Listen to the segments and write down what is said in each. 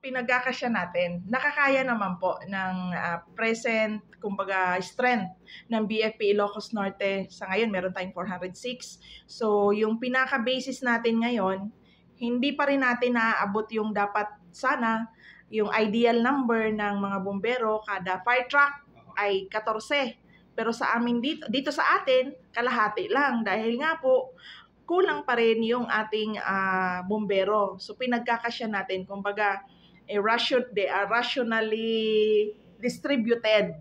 pinagkakasya natin, nakakaya naman po ng present, kumbaga, strength ng BFP Ilocos Norte. Sa ngayon, meron tayong 406. So, yung pinaka-basis natin ngayon, hindi pa rin natin naaabot yung dapat sana, yung ideal number ng mga bumbero kada fire truck ay 14. Pero sa amin dito sa atin, kalahati lang dahil nga po kulang pa rin yung ating bumbero. So pinagkakasya natin, kumbaga, they are rationally distributed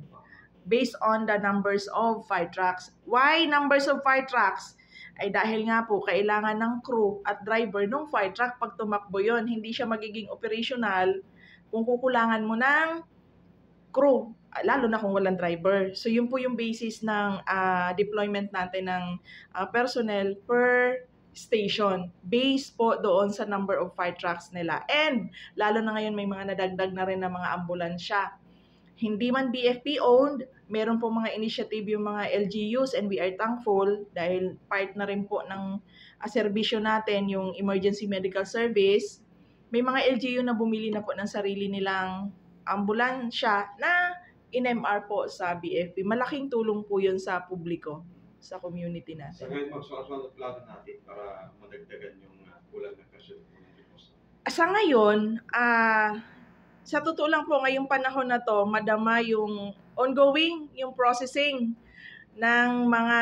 based on the numbers of fire trucks. Why numbers of fire trucks? Ay dahil nga po, kailangan ng crew at driver ng fire truck pag tumakbo yon. Hindi siya magiging operational kung kukulangan mo ng crew, lalo na kung walang driver. So yun po yung basis ng deployment natin ng personnel per station based po doon sa number of fire trucks nila. And lalo na ngayon may mga nadagdag na rin na mga ambulansya. Hindi man BFP owned, meron po mga initiative yung mga LGUs, and we are thankful dahil part na rin po ng serbisyo natin yung emergency medical service. May mga LGU na bumili na po ng sarili nilang ambulansya na in-MR po sa BFP. Malaking tulong po yun sa publiko, sa community natin. Sa ngayon, magsusunod plano natin para madagdagan yung kulang ng kasyudad ng deposit. Sa ngayon, sa totoo lang po, ngayong panahon na to, madama yung ongoing, yung processing ng mga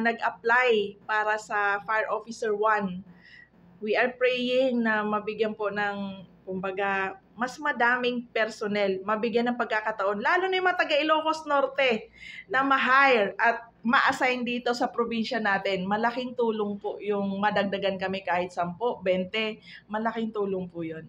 nag-apply para sa Fire Officer 1. We are praying na mabigyan po ng, kumbaga, mas madaming personnel, mabigyan ng pagkakataon, lalo na yung mga taga Ilocos Norte na ma-hire at ma-assign dito sa probinsya natin. Malaking tulong po yung madagdagan kami kahit 10, 20, malaking tulong po yun.